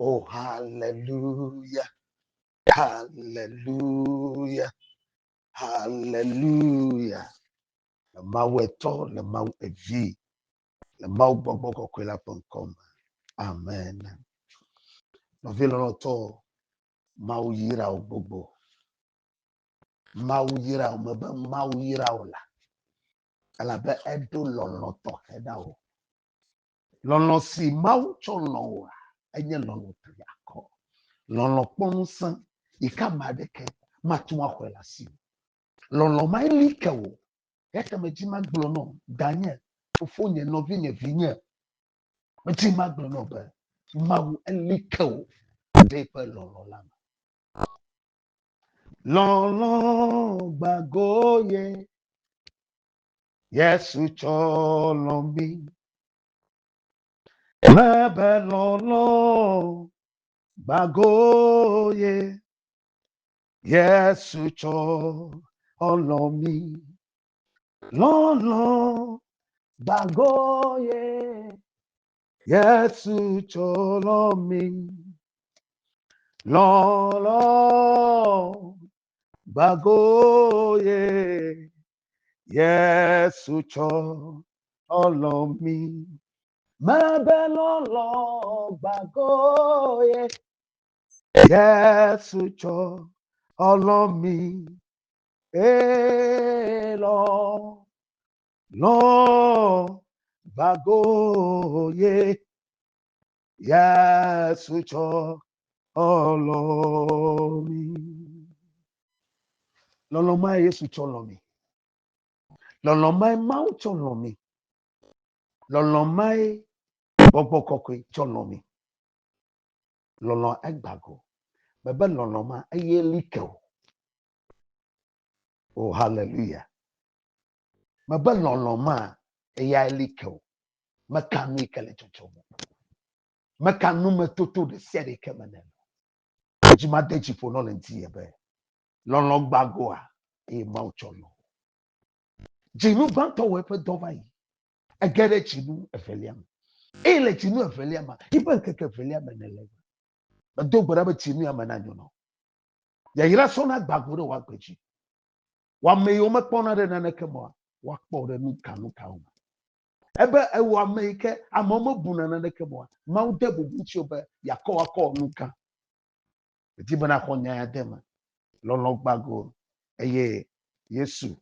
Oh, hallelujah. Hallelujah. Hallelujah. Le Mawu etɔ, le Mawu evi, le Mawu gbɔgbɔ kɔkɔe la ƒe ŋkɔ me. Amen. Nɔvi lɔlɔ̃tɔ, Mawu yra wò gbogbo. Mawu yra wò mebe Mawu yra wò la, elabe eɖo lɔlɔ̃ tɔxɛ na wò. Lɔlɔ̃ si Mawu tsɔ lɔ̃ wòa, enye lɔlɔ̃ triakɔ. Lɔlɔ̃ kpɔ ŋusẽ yi ke ame aɖeke mate ŋu axɔe le asiwò. Lɔlɔ̃ mae li ke wò. Eya ta medzi magblɔ nɔ danye, fofonye, nɔvinye, vinye. Medzi magblɔ nɔ be Mawu eli ke wò ɖe eƒe lɔlɔ̃ la me. Lɔlɔ̃ gbago ye Yesu tsɔ lɔ̃ mí. Mebe lɔlɔ̃ gbago ye Yesu tsɔ lɔ̃ mí. Lɔlɔ̃ gbago ye Yesu tsɔ lɔ̃ mí. Lɔlɔ̃ gbago ye Yesu tsɔ lɔ̃ mí. Mebe lɔlɔ̃ gbago ye Yesu tsɔ lɔ̃ mí. Ee lɔlɔ̃ gbago ye Yesu tsɔ lɔ̃ mí. Lɔlɔ̃ mae Yesu tsɔ lɔ̃ mí. Lɔlɔ̃ mae Mawu tsɔ lɔ̃ mí. Lɔlɔ̃ mae Gbɔgbɔ Kɔkɔe tsɔ lɔ̃ mí. Lɔlɔ̃ egba go. Mebe lɔlɔ̃ ma eye li ke o. Oh, hallelujah. Mebe lɔlɔ̃ ma eya li ke o. Meka nu yi ke le dzɔdzɔm o. Meka numetoto ɖe sia ɖe ke me nɛ. Dzi made dzi ƒo nɔ le ŋuti ye be lɔlɔ̃ gbagoa eye Mawu tsɔ lɔ̃. Dzinu gbãtɔ wɔ eƒe dɔ va yi. Ege ɖe dzinu evelia me. Eye le dzinu evelia me, yiƒe ŋkeke evelia me nèle. Medo gbe ɖa be dzinu ya me nanyo nɔ. Yayra sɔ na gbago ɖe wò agbe dzi. Wò ame yiwo mekpɔna ɖe naneke mea, woakpɔ ɖe nuka nukawo me. Ebe ewɔ ame yi ke amewo mebuna naneke mea, Mawu de bubu ŋutiwò be yeakɔ akɔ nuka. Medi be naxɔ nya ya de eme. Lɔlɔ̃ gbago eye Yesu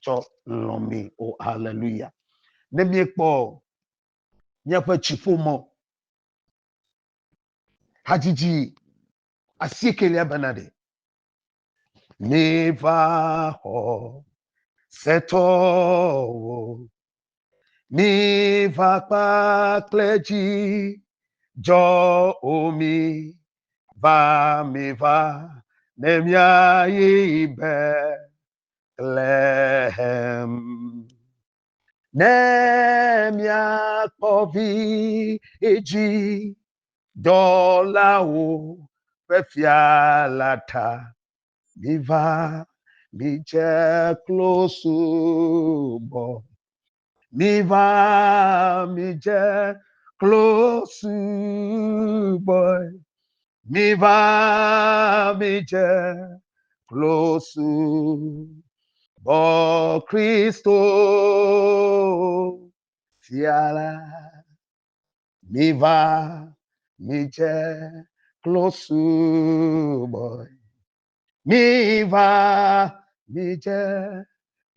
tsɔ lɔ̃ mi. O hallelujah. Ne míekpɔ míaƒe dziƒomɔ hadzidzi asiekelia bena ɖe miva xɔ setɔwo miva kpakple dzi dzɔ o mi va miva ne miayi Betlehem ne miakpɔ vi dzi dɔlawo ƒe fia la ta. Miva, midze klo subɔ. Miva, midze klo subɔ. Miva, midze klo subɔ Kristo fia la. Miva, midze klo subɔe. Miva, midze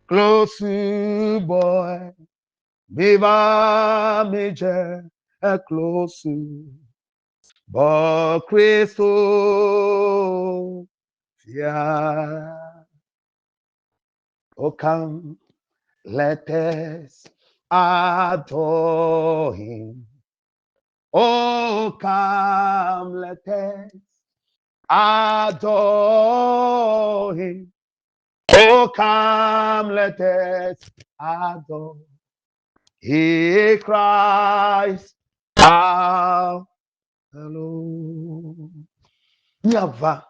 klo subɔe. Miva, midze klo subɔ Kristo fia. Oh, come, let us adore him. Oh, come, let us adore him. Oh, come, let us adore He Christ our Lord. Míava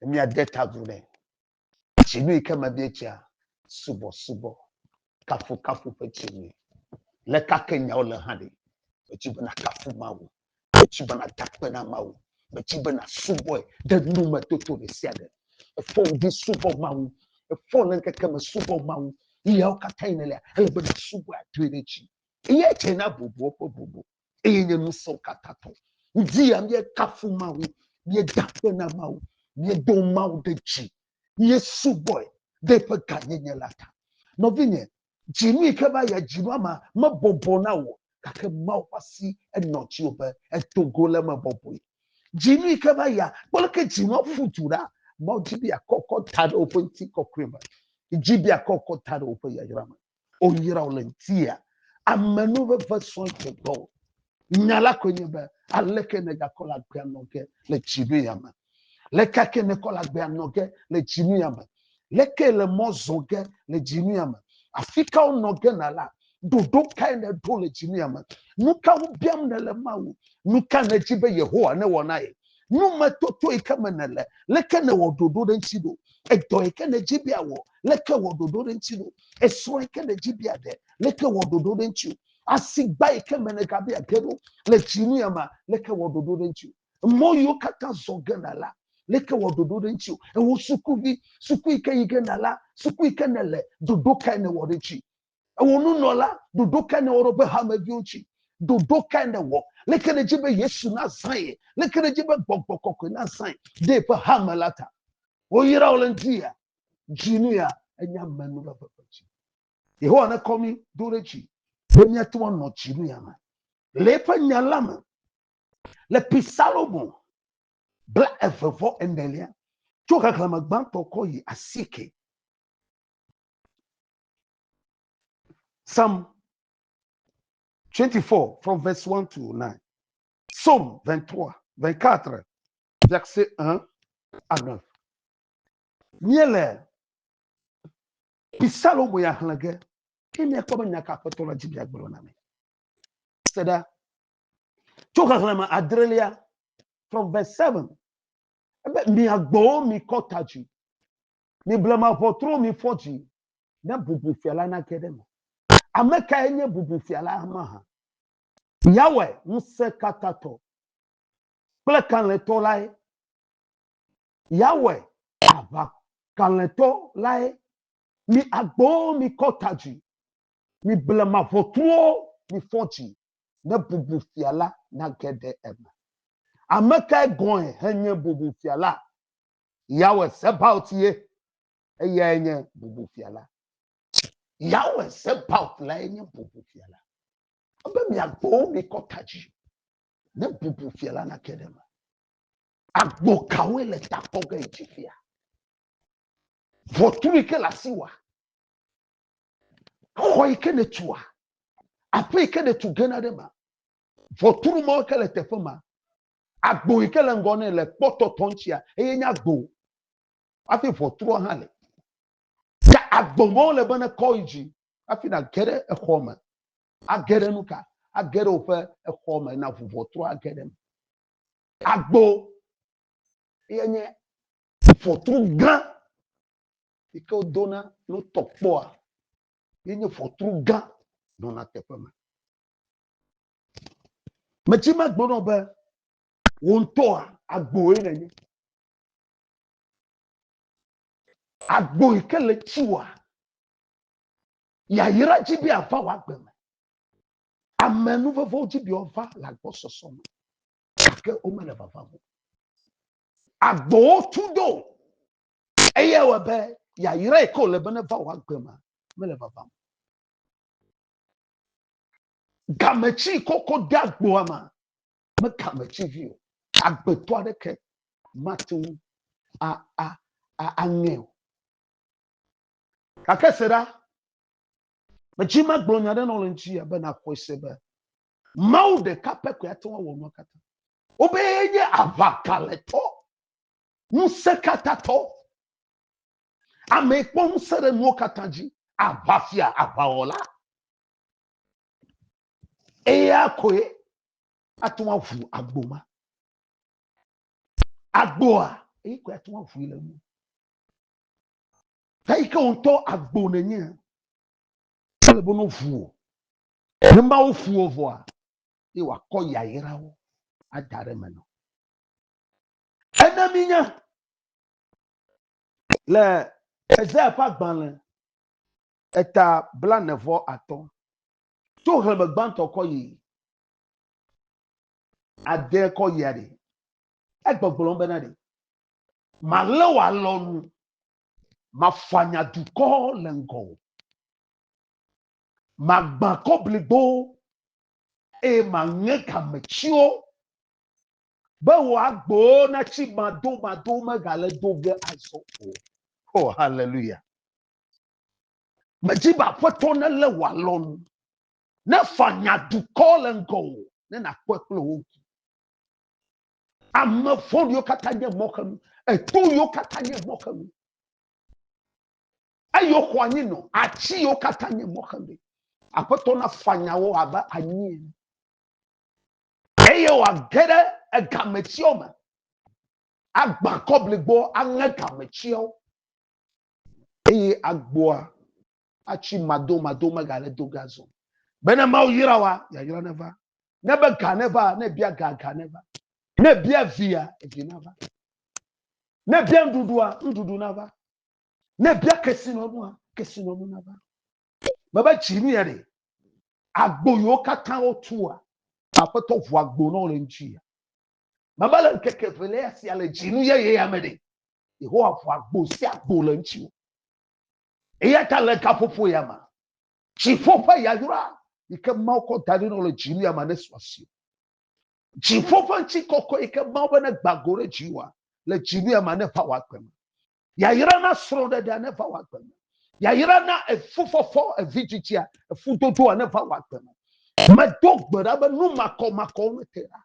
míade ta agu nɛ. Dzinu yi ke me míedzea subɔsubɔ, kafukafu ƒe dzinui. Leka ke nyawo le hã ɖi, medzi be nakafu Mawu. Metsi be nàda akpe na Mawu. Metsi be nàsubɔe ɖe numetoto ɖe sia ɖe. Efɔ ŋdi subɔ Mawu. Efɔ le ŋkeke me subɔ Mawu. Nuyawo katã yi nèlia, ele be nàsubɔe adoe ɖe dzi. Eyae dze na bubuwo ƒe bubu. Eye nye ŋusẽwo katã tɔ. Ŋdi ya míekafu Mawu, míeda akpe na Mawu, míedo Mawu ɖe dzi, míesubɔe ɖe eƒe gãnyenye la ta. Nɔvinye, dzinu yi ke va yia dzinua ma mebɔbɔ na wò gake Mawu ƒe asi enɔ dziwò be edo go le eme bɔbɔe. Dzinu yi ke va yia kpɔ leke dzinua ƒu du ɖa. Mawu dzi be yeakɔ kɔ da ɖe woƒe ŋutikɔkɔe me. Dzi be yeakɔ kɔ da ɖe woƒe yayra me. Woyra wò le ŋutia. Amenuveve sɔe dze gbɔwò. Nya la koe nye be aleke nègakɔ le agbea nɔ ge le dzinu ya me. Leke ke nèkɔ le agbea nɔ ge le dzinu ya me. Leke le mɔ zɔ ge le dzinu ya me. Afi kawo nɔ ge nàla? Ɖoɖo kae nèɖo le dzinu ya me? Nu kawo biam nèle Mawu? Nu ka nèdi be Yehowa newɔ na ye? Numetoto yi ke me nèle, leke nèwɔ ɖoɖo ɖe eŋuti ɖo? Edɔ yi ke nèdi be yeawɔ, leke wɔ ɖoɖo ɖe eŋuti ɖo? Esrɔ̃ yi ke nèdi be yeaɖe, leke wɔ ɖoɖo ɖe eŋuti? Asigba yi ke me nègabe yeage ɖo le dzinu ya mea, leke wɔ ɖoɖo ɖe eŋuti? Mɔ yiwo katã zɔ ge nàla, leke wɔ ɖoɖo ɖe eŋuti? Ewò sukuvi, suku yi ke yi ge nàla, suku yi ke nèle, ɖoɖo kae nèwɔ ɖe eŋuti? Ewò nunɔla, ɖoɖo kae nèwɔ ɖe woƒe hameviwo ŋuti? Ɖoɖo kae nèwɔ? Leke nèdi be Yesu nazã ye? Leke nèdi be Gbɔgbɔ Kɔkɔe nazãe ɖe yeƒe hame la ta? Woyra wò le ŋdi ya, dzinu ya, enye amenuveve ƒe dzi. Yehowa nekɔ mí do ɖe dzi be míate ŋu anɔ dzinu ya me. Le eƒe nya la me, le Psalomo bla eve vɔ enelia, tso xexlẽme gbãtɔ kɔ yi asieke. Psalm 24 from verse 1 to 9. Psaume 23, 24, verset 1 à 9. Míele Psalomo ya xlẽ ge ke míakpɔ be nya ka Aƒetɔ la dzi be yeagblɔ na mí. Se ɖa. Tso xexlẽme adrelia, from verse 7, ebe miagbɔwo mikɔ ta dzi, mi blema ʋɔtruwo mifɔ dzi, ne bubu fia la nage ɖe eme. Ame kae nye bubu fia la mahã? Yahweh ŋusẽkatãtɔ kple kalẽtɔ lae. Yahweh aʋakalẽtɔ lae. Mi agbowo mikɔ ta dzi, mi blema ʋɔtruwo mifɔ dzi, ne bubu fia la nage ɖe eme. Ame kae gɔ̃e henye bubu fia la? Yahweh Sebaot ye. Eyae nye bubu fia la. Yahweh Sebaot lae nye bubu fia la. Ebe miagbowo mikɔ ta dzi, ne bubu fia la nage ɖe eme. Agbo kawoe le ta kpɔ ge yi dzi fia? Ʋɔtru yi ke le asiwòa? Xɔ yi ke nètua? Aƒe yi ke nètu gena ɖe ema? Ʋɔtru mawo ke le teƒe ma? Agbo yi ke le ŋgɔ nɛ le kpɔtɔtɔ ŋutia, eye nye agbo. Hafi ʋɔtrua hã le. Ke agbo mawo le be ne kɔ yi dzi hafi nàge ɖe exɔ me. Age ɖe nu ka? Age ɖe woƒe exɔ me na ʋu ʋɔtrua age ɖe eme. Agbo ye nye ʋɔtru gã yi ke wodona ne wotɔ kpɔa ye nye ʋɔtru gã nɔna teƒe ma. Metsi magblɔ na wò be wò ŋutɔa agboe nènye. Agbo yi ke le tsiwòa yayra dzi be ava wò agbe me. Ame nuvevewo dzi be woava le agbɔsɔsɔ me gake womele vavam o. Agbowo tu do eye ewɔe be yayra yi ke wòle be neva wò agbe me mele vavam o. Gametsi yi ke wokɔ de agboa me me gametsi vi o. Agbetɔ aɖeke mate ŋu a a a aŋe o. Gake se ɖa, Medzi magblɔ nya ɖe na wò le ŋuti abe nàxɔe se be Mawu ɖeka pɛ koe ate ŋu awɔ nua katã. Wobe yenye aʋakalẽtɔ, ŋusẽkatãtɔ, ame yi kpɔ ŋusẽ ɖe nuwo katã dzi, aʋafia, aʋawɔla. Eya koe ate ŋu aʋu agbo ma. Agboa, eyi koe ate ŋu aʋui le nu. Ga yi ke wò ŋutɔ agbo nènye, ele be ne ʋu wò. Ne Mawu ƒu wò vɔa, ye wòakɔ yayrawo ada ɖe eme nɔ. Ena mínya le Ezaya ƒe agbalẽ eta 45 tso xlẽme gbãtɔ kɔ yi ade kɔ yia ɖe egbɔgblɔm bena ɖe malé wò alɔnu mafanya dukɔ le ŋgɔwò magbã kɔbligbo eye maŋe gametsiwo be wò agbowo natsi madomado megale do ge azɔ o. Oh, hallelujah. Medzi be Aƒetɔ nelé wò alɔnu, nefanya dukɔ le ŋgɔwò, ne nàkpɔe kple wò ŋku. Ame vɔ̃ɖiwo katã nye mɔxenu, eto yiwo katã nye mɔxenu. Eyiwo xɔ anyi nɔ, ati yiwo katã nye mɔxenu. Aƒetɔ nafanya wo abe anyi ene. Eye wòage ɖe egametiawo me, agbã kɔbligbɔ, aŋe gametiawo. Eye agboa atsi madomado megale do ge azɔ. Bene Mawu yra wa, yayra neva. Ne be ga neva, ne bia ga, ga neva. Ne bia via, evi nava. Ne bia nuɖuɖua, nuɖuɖu nava. Ne bia kesinɔnua, kesinɔnu nava. Mebe dzinu ya ɖe, agbo yiwo katã wotua, Aƒetɔ ʋu agbo na wo le ŋuti ya. Mebe le ŋkeke evelia sia le dzinu yeye ya me ɖe, Yehowa ʋu agbo sia agbo le ŋutiwò. Eya ta le gaƒoƒo ya me, dziƒo ƒe yayra yi ke Mawu kɔ da ɖi na wò le dzinu ya me nesu asiwò. Dziƒo ƒe ŋutikɔkɔe yi ke Mawu be negba go ɖe dziwòa le dzinu ya me neva wò agbe me. Yayra na srɔ̃ɖeɖea neva wò agbe me. Yayra na efufɔfɔ, evidzidzia, efudodoa neva wò agbe me. Medo gbe ɖa be nu makɔmakɔwo nete ɖa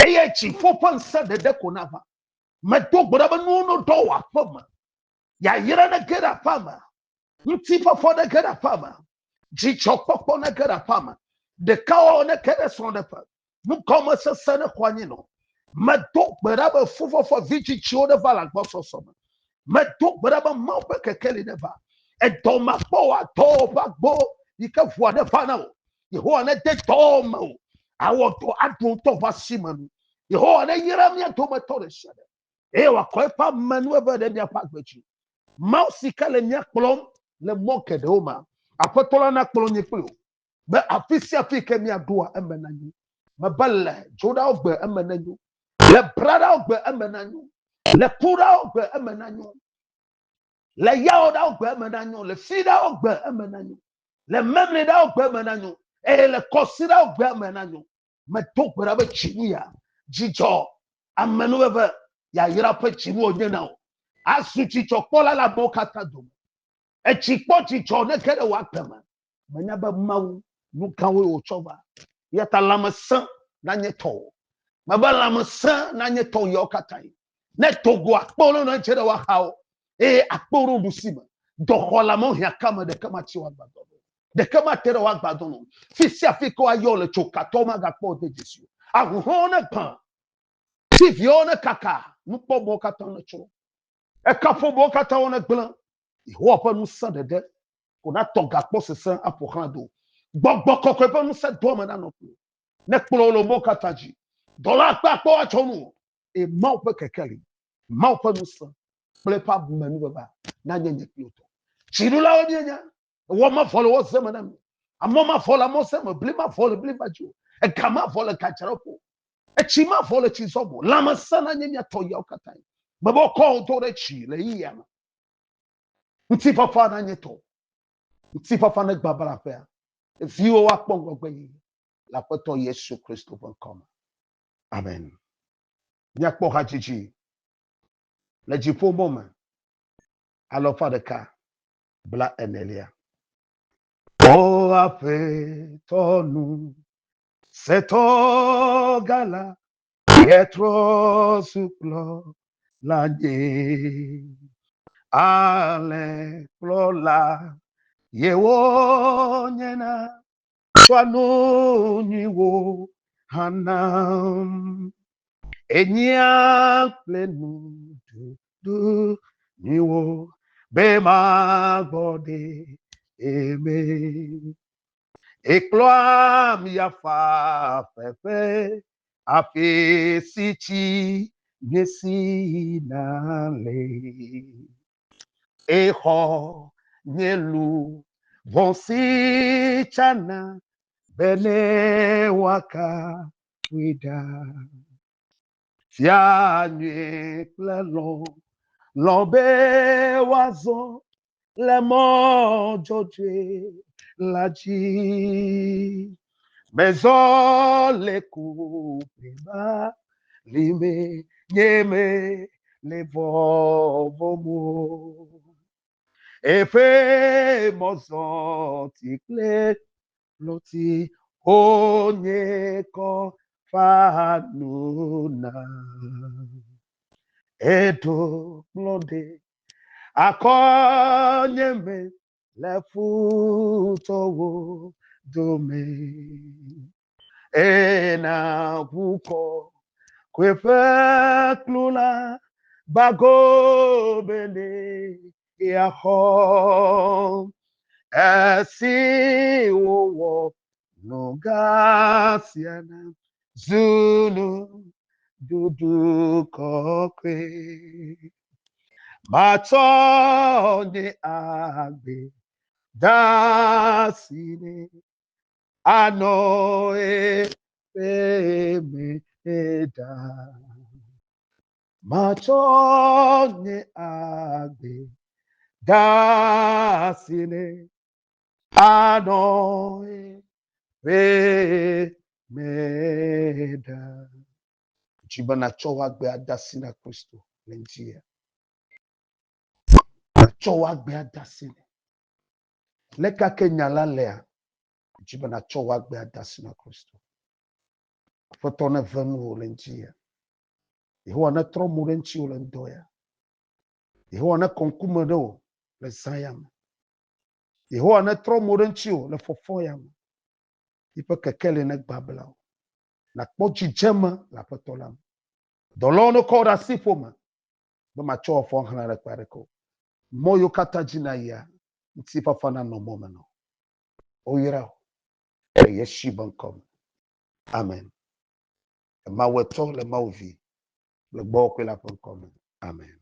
eye dziƒo ƒe ŋusẽ ɖeɖe ko nava. Medo gbe ɖa be nuwo neɖɔ wò aƒe me. Yayra nege ɖe aƒea me. Ŋutifɔfɔ nege ɖe aƒea me. Dzidzɔkpɔkpɔ nege ɖe aƒea me. Ɖekawɔwɔ nege ɖe srɔ̃ɖeƒe. Nugɔmesese nexɔ anyi nɔ. Medo gbe ɖa be fufɔfɔ vidzidziwo neva le agbɔsɔsɔ me. Medo gbe ɖa be Mawu ƒe kekeli neva. Edɔ makpɔ wò adɔwo ƒe agbo yi ke ʋua neva na wò. Yehowa nede dɔwɔwɔ me wò. Awɔ dɔ aɖu ŋutɔ ƒe asi me nu. Yehowa neyra mía dometɔ ɖe sia ɖe eye wòakɔ eƒe amenuveve ɖe míaƒe agbe dzi. Mawu si ke le mía kplɔm le mɔ geɖewo me, Aƒetɔ la nakplɔ nye kpli wò be afi sia afi ke míaɖoa eme nanyo. Mebe le Dzoɖawo gbe eme nenyo, le Braɖawo gbe eme nanyo, le Kuɖawo gbe eme nanyo, le Yawoɖawo gbe eme nanyo, le Fiɖawo gbe eme nanyo, le Memleɖawo gbe eme nanyo, eye le Kɔsiɖawo gbe eme nanyo. Medo gbe ɖa be dzinu ya, dzidzɔ, amenuveve, yayra ƒe dzinu wònye na wò. Azu dzidzɔkpɔla le amewo katã dome. Etsi kpɔ dzidzɔ ne ge ɖe wò agbe me. Menya be Mawu nu gãwoe wòtsɔ va. Eya ta lãmesẽ nanye tɔwò. Mebe lãmesẽ nanye tɔwò yawo katã yi. Ne togo akpewo ne nɔ edze ɖe wò axawo eye akpewo ɖe wò ɖusi me. Dɔxɔlamewo hiãkame ɖeke matsi wò agbadɔ o. Ɖeke mate ɖe wò agbadɔ nu o. Fi sia fi ke woayɔ wò le tso katɔwo magakpɔ wò de dzesi o. Ahuhɔ̃wo negbã, TVwo nekaka, nukpɔmɔwo katã netsrɔ̃, ekaƒomɔwo katã wonegblẽ. Yehowa ƒe ŋusẽ ɖeɖe ko natɔ gakpɔ sesẽ aƒo xlã do. Gbɔgbɔ kɔkɔe ƒe ŋusẽ doame nanɔ kpli wò. Nekplɔ wò le mɔ katã dzi. Dɔla akpe akpe woatsɔ nu wò. Eye Mawu ƒe kekeli, Mawu ƒe ŋusẽ kple eƒe amenuveve nanye nye kpli wò tɔ. Dziɖulawo míenye. Ewɔ mavɔ le wɔ ze me na mi. Amɔ mavɔ le amɔ ze me, bli mavɔ le bli va dzi o. Ega mavɔ le gadzraɖoƒe o. Etsi mavɔ le tsizɔ me o. Lãmesẽ nanye mia tɔ yawo katã. Mebe wokɔ wo do ɖe dzi le ɣeyiɣia me. Ŋutifafa nanye tɔ. Ŋutifafa negba bla aƒea. Viwo woakpɔ ŋgɔgbe yiyi le Aƒetɔ Yesu Kristo ƒe ŋkɔ me. Amen. Míakpɔ hadzidzi le dziƒo mɔ me alɔfa ɖeka bla enelia. O Aƒetɔ nu setɔ gã la, yetrɔ zu kplɔ la nye. Alẽkplɔla yewo nyena tsɔa nu nyuiwo hã nam. Enyia kple nuɖuɖu nyuiwo be magbɔ ɖe eme. Ekplɔam yi afa fefe. Afi si tsi míesina le. Exɔ nye luʋɔ si tsana bene woakafui ɖa. Fia nyui kple lɔlɔ̃ be woazɔ le mɔ dzɔdzɔe la dzi. Mezɔ le ku ƒe bali me, nye me le vɔvɔ̃m o. Eƒe mɔzɔti kple lɔti wonye kɔ fa nu na. Eɖo kplɔ ɖe akɔnye me le futɔwo dome. Ena ʋukɔ kɔeƒe kplu la gbago bene yeaxɔ. Esi wòwɔ nu gã sia na zu nuɖuɖu kɔkɔe. Matsɔ nye agbe de asi nɛ anɔ eƒe me ɖaa. Matsɔ nye agbe de asi nɛ anɔ eƒe me ɖaa. Dzi be nàtsɔ wò agbe ade asi na Kristo le ŋuti ya. Nàtsɔ wò agbe ade asi nɛ. Leke ke nya la lea, dzi be nàtsɔ wò agbe ade asi na Kristo. Aƒetɔ neve nuwò le ŋuti ya. Yehowa netrɔ mo ɖe ŋutiwò le ŋdɔ ya. Yehowa nekɔ ŋkume ɖe wò le zã ya me. Yehowa netrɔ mo ɖe ŋutiwò le fɔfɔ ya me. Yiƒe kekeli negba bla wò. Nàkpɔ dzidzeme le Aƒetɔ la me. Dɔlawo nekɔ wò ɖe asi ƒome be matsɔ wò afɔ ahlẽ ɖe kpe aɖeke o. Mɔ yiwo katã dzi nàyia, ŋutifafa nanɔ mɔ me na wò. Woyra wò le Yesu be ŋkɔ me. Amen. Le Mawu Etɔ, le Mawu Vi, le Gbɔgbɔ Kɔkɔe la ƒe ŋkɔ me. Amen.